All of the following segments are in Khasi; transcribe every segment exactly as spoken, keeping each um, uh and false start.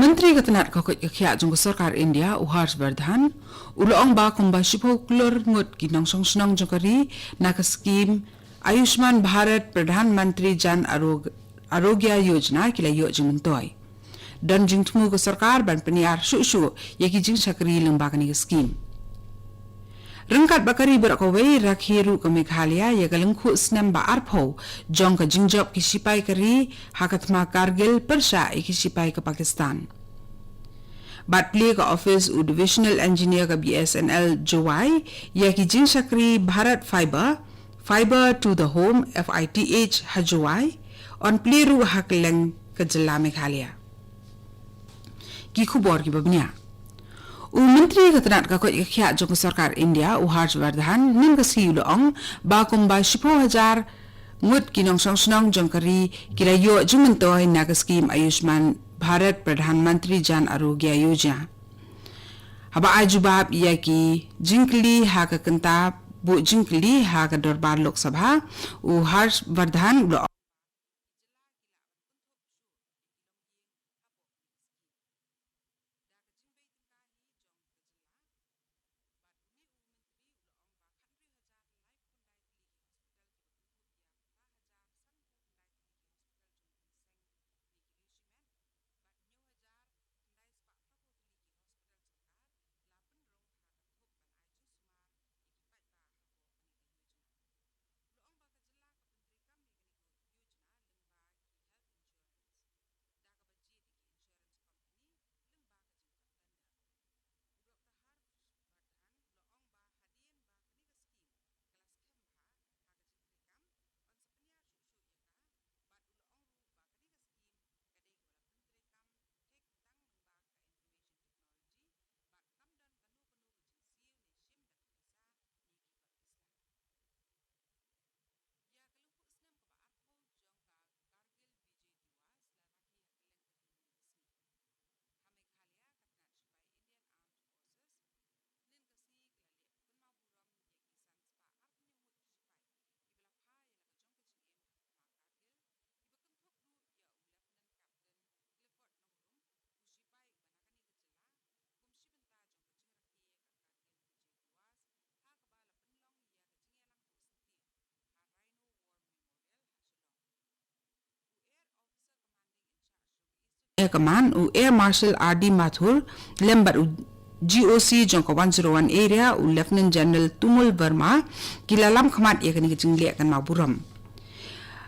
Myntri ka tnat ka koit ka khiah jong ka sorkar India, u Harsh Vardhan, u la ong ba kumba shiphew klur ngut ki nongshong shnong jong ka ri na ka skim Ayushman Bharat Pradhan Mantri Jan Arog-, Arogya Yojana ki la ïoh jingmyntoi. Don jingthmu ka sorkar ban pynïar shuh shuh ïa ki jingshakri lyngba kane ka skim. Ryngkat bad ka ri baroh kawei, rakhe ruh ka Meghalaya ïa ka lyngkhuh snem ba arphew jong ka jingjop ki sipai ka ri ha ka thma Kargil pyrshah ïa ki sipai ka Pakistan. Bad plie ka office u Divisional Engineer ka B S N L Jowai ïa ki jingshakri Bharat Fiber, Fiber to the Home, F I T H, ha Jowai, yn plie ruh ha kylleng ka jylla Meghalaya. Ki khubor kiba bniah. U Myntri ka tnat ka koit ka khiah jong ka sorkar India, u Harsh Vardhan, mynhynnin ka sngi u la ong ba kumba shiphew hajar ngut ki nongshong shnong jong ka ri ki la ïoh jingmyntoi na ka skim Ayushman Bharat Pradhan Mantri Jan Arogya Yojana. Haba ai jubab ïa ki jingkylli ha ka kynta buh jingkylli ha ka dorbar Lok Sabha, u Harsh Vardhan u la Air Command, u Air Marshal R D Mathur, lem bad u G O C jong ka one zero one Area, u Lieutenant General Tumul Verma, ki la lam khmat ïa kane ka jingleh kynmaw burom.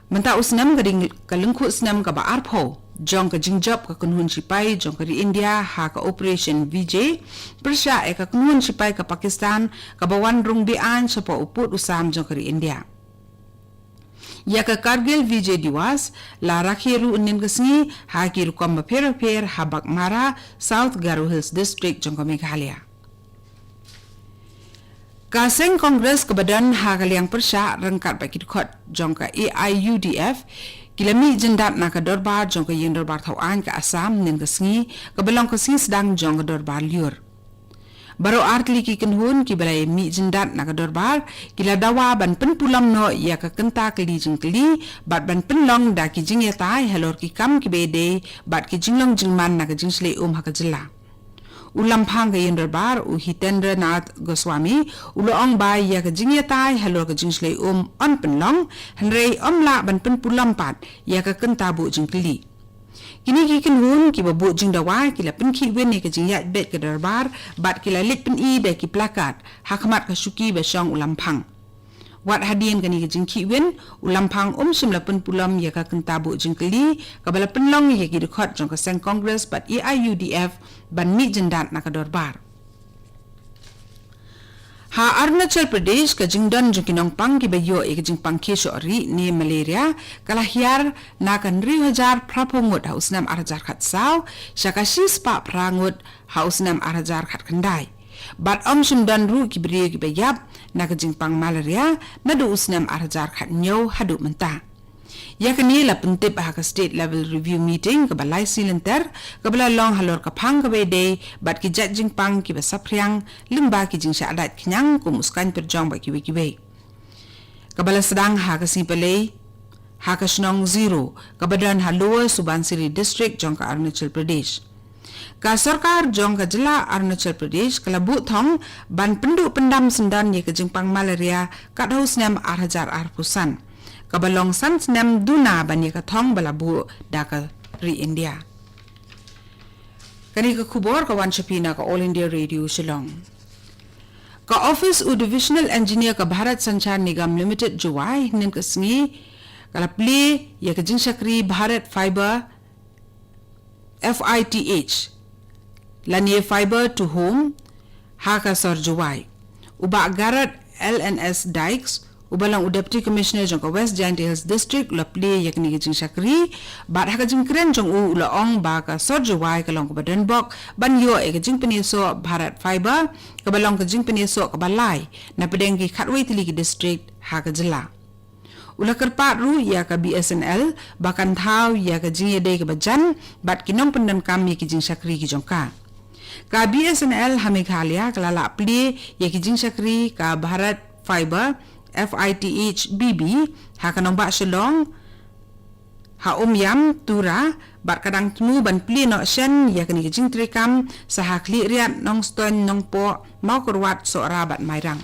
Mynta u snem ka dei ka lyngkhuh snem kaba arphew jong ka jingjop ka kynhun sipai jong ka ri India ha ka Operation Vijay, pyrshah ïa ka kynhun sipai ka Pakistan kaba wan rung be-aiñ shapoh u pud u sam jong ka ri India. Ïa ka Kargil Vijay Diwas la rakhe ruh mynhynnin ka sngi ha ki rukom bapher bapher ha Baghmara, South Garo Hills District jong ka Meghalaya. Ka seng Congress kaba don ha ka liang pyrshah ryngkat bad ki dkhot jong ka A I U D F ki la mih jyndat na ka dorbar jong ka ïing dorbar thaw aiñ ka Assam mynhynnin ka sngi, kaba long ka sngi sdang jong ka dorbar lyiur. Baroh artylli ki kynhun kiba la mih jyndat na ka dorbar ki la dawa ban pynpulom noh ïa ka kynta kylli jingkylli bad ban pynlong da ki jingïatai halor ki kam kiba ïadei bad ki jinglong jingman na ka jingshlei um ha ka jylla. U lamphang ka ïing dorbar, u Hitendra Nath Goswami, u la ong ba ïa ka jingïatai halor ka jingshlei um yn pynlong, hynrei ym lah ban pynpulom pat ïa ka kynta buh jingkylli. Kine ki kynhun kiba buh jingdawa ki la pynkhih win ïa ka jingïaid beit ka dorbar bad ki la leit pyni da ki placard ha khmat ka shuki ba shong u lamphang. Wat hadien kane ka jingkhih win, u lamphang um shym la pynpulom ïa ka kynta buh jingkylli kaba la pynlong ïa ki dkhot jong ka seng Congress bad A I U D F ban mih jyndat na ka dorbar. Ha Arunachal Pradesh, ka jingdon jong ki nongpang kiba ïoh ïa ka jingpang khie shoh rieh ne malaria ka la hiar na ka hynriew hajar phraphew ngut ha u snem ar hajar khatsaw sha ka shispah phra ngut ha u snem ar hajar khatkhyndai. Bad ym shym don ruh ki briew kiba ïap na ka jingpang malaria naduh u snem ar hajar khathynñiew haduh mynta. Ïa kane la pyntip ha ka State Level Review Meeting kaba lai sngi lynter, kaba la long halor ka phang kaba ïadei bad ki jait jingpang kiba saphriang lyngba ki jingshah dait khñiang kum u skaiñ pyrjong bad kiwei kiwei. Kaba la sdang ha ka sngi Palei ha ka shnong Ziro, kaba don ha Lower Subansiri District jong ka Arunachal Pradesh. Ka sorkar jong ka jylla Arunachal Pradesh ka la buh thong ban pynduh pyndam syndon ïa ka jingpang malaria kat ha u snem ar hajar arphew san, kaba long san snem duna ban ïa ka thong ba la buh da ka ri India. Kane ka khubor ka wan sha phi na ka All India Radio Shillong. Ka office u Divisional Engineer ka Bharat Sanchar Nigam Limited Jowai hynnin ka sngi ka la plie ïa ka jingshakri Bharat Fiber, F I T H, lane Fiber to Home, ha ka sor Jowai. U Bah Garod L N S Dykes, uba long u Deputy Commissioner jong ka West Jaintia Hills District, u la plie ïa kane ka jingshakri, bad ha ka jingkren jong u, u la ong ba ka sor Jowai ka long kaba donbok ban ïoh ïa ka jingpynïasoh Bharat Fiber, kaba long ka jingpynïasoh kaba lai napdeng ki khatwei tylli ki district ha ka jylla. U la kyrpad ruh ïa ka B S N L ba kan thaw ïa ka jingïadei kaba jan bad ki nongpyndonkam ïa ki jingshakri ki jong ka. Ka B S N L ha Meghalaya ka la lah plie ïa ki jingshakri ka Bharat Fiber, F I T H B B, ha ka nongbah Shillong, ha Umiam, Tura, bad ka dang thmu ban plie noh shen ïa kane ka jingtreikam sha ha Khliehriat, Nongstoiñ, Nongpoh, Mawkyrwat, Sohra bad Mairang.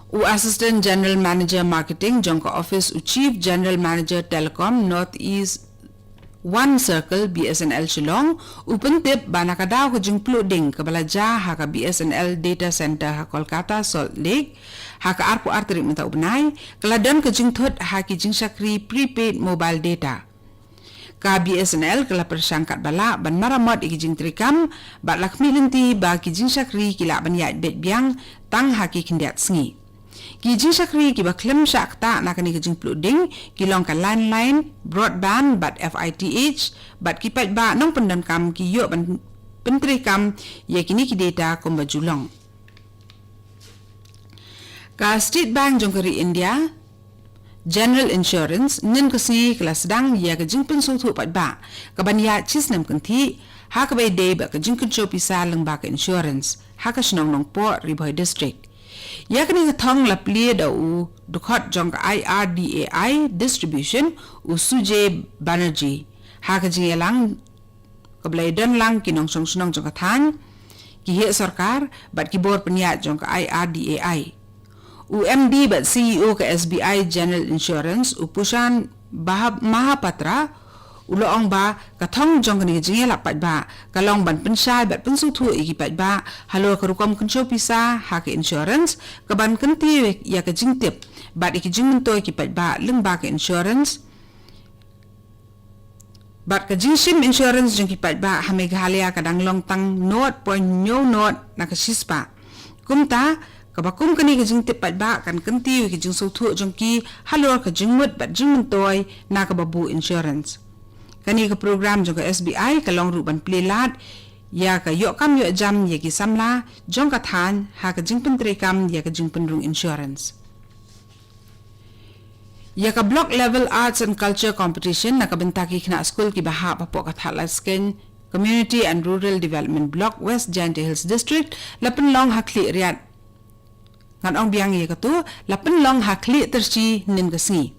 U Assistant General Manager Marketing jong ka office u Chief General Manager Telecom North East One Circle, B S N L Shillong, u pyntip ba na ka daw ka jingpluh ding kaba la jia ha ka B S N L Data Center ha Kolkata, Salt Lake, ha ka arphew ar tarik mynta u bnai, ka la don ka jingthut ha ki jingshakri prepaid mobile data. Ka B S N L ka la pyrshang katba lah ban maramot ïa ki jingtreikam, bad la khmih lynti ba ki jingshakri ki lah ban ïaid beit biang tang ha ki khyndiat sngi. Ki jingshakri kiba khlem shah ktah na kane ka jingpluh ding ki long ka landline, broadband bad F I T H, bad ki paidbah nongpyndonkam ki ïoh ban pyntreikam ïa kine ki data kumba ju long. Ka State Bank jong ka ri India General Insurance hynnin ka sngi ka la sdang ïa ka jingpynsngewthuh paidbah kaban ïaid shi snem kynthih, ha kaba ïadei bad ka jingkynshew pisa lyngba ka insurance ha ka shnong Nongpoh, Ri Bhoi District. Ïa kane ka thong la plie da u dkhot jong ka I R D A I Distribution, u Sujay Banerjee, ha ka jingïalang kaba la ïadon lang ki nongshong shnong jong ka thaiñ, ki heh sorkar bad ki bor pynïaid jong ka I R D A I. U M D bad C E O ka S B I General Insurance, u Pushan Bahab-, Mahapatra, u la ong ba ka thong jong kane ka jingïalap paidbah ka long ban pynshai bad pynsngewthuh ïa ki paidbah halor ka rukom kynshew pisa ha ka insurance, kaban kyntiew ïa ka jingtip bad ïa ka jingmyntoi ki paidbah lyngba ka insurance. Bad ka jingshim insurance jong ki paidbah ha Meghalaya ka dang long tang nought point hynñiew nought na ka shispah. Kumta, kaba kum kane ka jingtip paidbah kan kyntiew ïa ka jingsngewthuh jong ki halor ka jingmut bad jingmyntoi na kaba buh insurance. Kane ka program jong ka S B I ka long ruh ban plie lad ïa ka ïoh kam ïoh jam ïa ki samla jong ka thaiñ ha ka jingpyntreikam ïa ka jingpynrung insurance. Ïa ka Block Level Arts and Culture Competition na ka bynta ki khynnah skul kiba hap hapoh ka Thadlaiskein Community and Rural Development Block, West Jaintia Hills District, la pynlong ha Khliehriat. Ngan ong biang ïa kato, la pynlong ha Khliehtirsih hynnin ka sngi.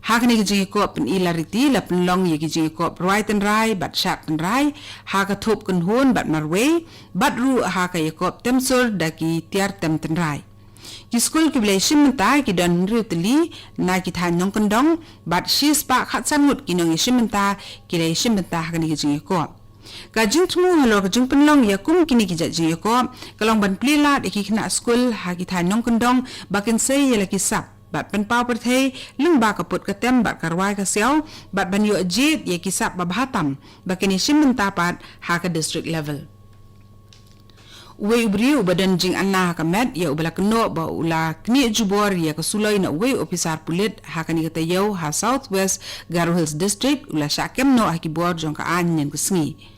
Ha kane ka jingïakop pyni lariti la pynlong ïa ki jingïakop rwai tynrai bad shad tynrai ha ka thup kynhun bad marwei, bad ruh ha ka ïakop tem sur da ki tiar tem tynrai. Ki skul kiba la ïashim bynta ki don hynriew tylli na ki thaiñ nongkyndong, bad shispah khatsan ngut ki nongïashim bynta ki la ïashim bynta ha kane ka jingïakop. Ka jingthmu halor ka jingpynlong ïa kum kine ki jait jingïakop ka long ban plie lad ïa ki khynnah skul ha ki thaiñ nongkyndong ba kin sei ïa la ki sap bad pynpaw pyrthei lyngba ka put ka tem bad ka rwai ka siaw, bad ban ïoh jied ïa ki sap ba bha tam ba kin ïashim bynta pat ha ka district level. Uwei u briew uba don jingana ha ka met ïa uba la kynnoh ba u la knieh jubor ïa ka suloi na uwei u ophisar pulit ha kane ka taïew ha South West Garo Hills District u la shah kem noh ha ki bor jong ka aiñ hynnin ka sngi.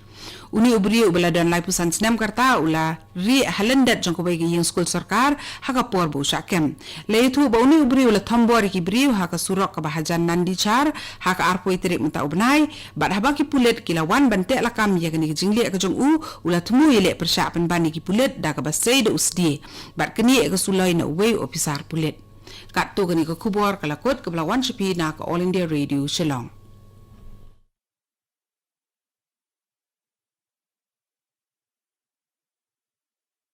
Une u briew uba la don laiphew san snem ka rta u la rieh ha lyndet jong kawei ka ïing skul sorkar ha ka por ba u shah kem. La ïathuh ba une u briew u la thombor ïa ki briew ha ka surok kaba hajan Nandichar ha ka arphew tarik mynta u bnai, bad haba ki pulit ki la wan ban teh lakam ïa kane ka jingleh ka jong u, u la thmu ïaleh pyrshah pynban ïa ki pulit da kaba sei da u sdie bad knieh ïa ka suloi na uwei u ophisar pulit. Katto kane ka khubor ka la kut kaba la wan sha phi na ka All India Radio Shillong.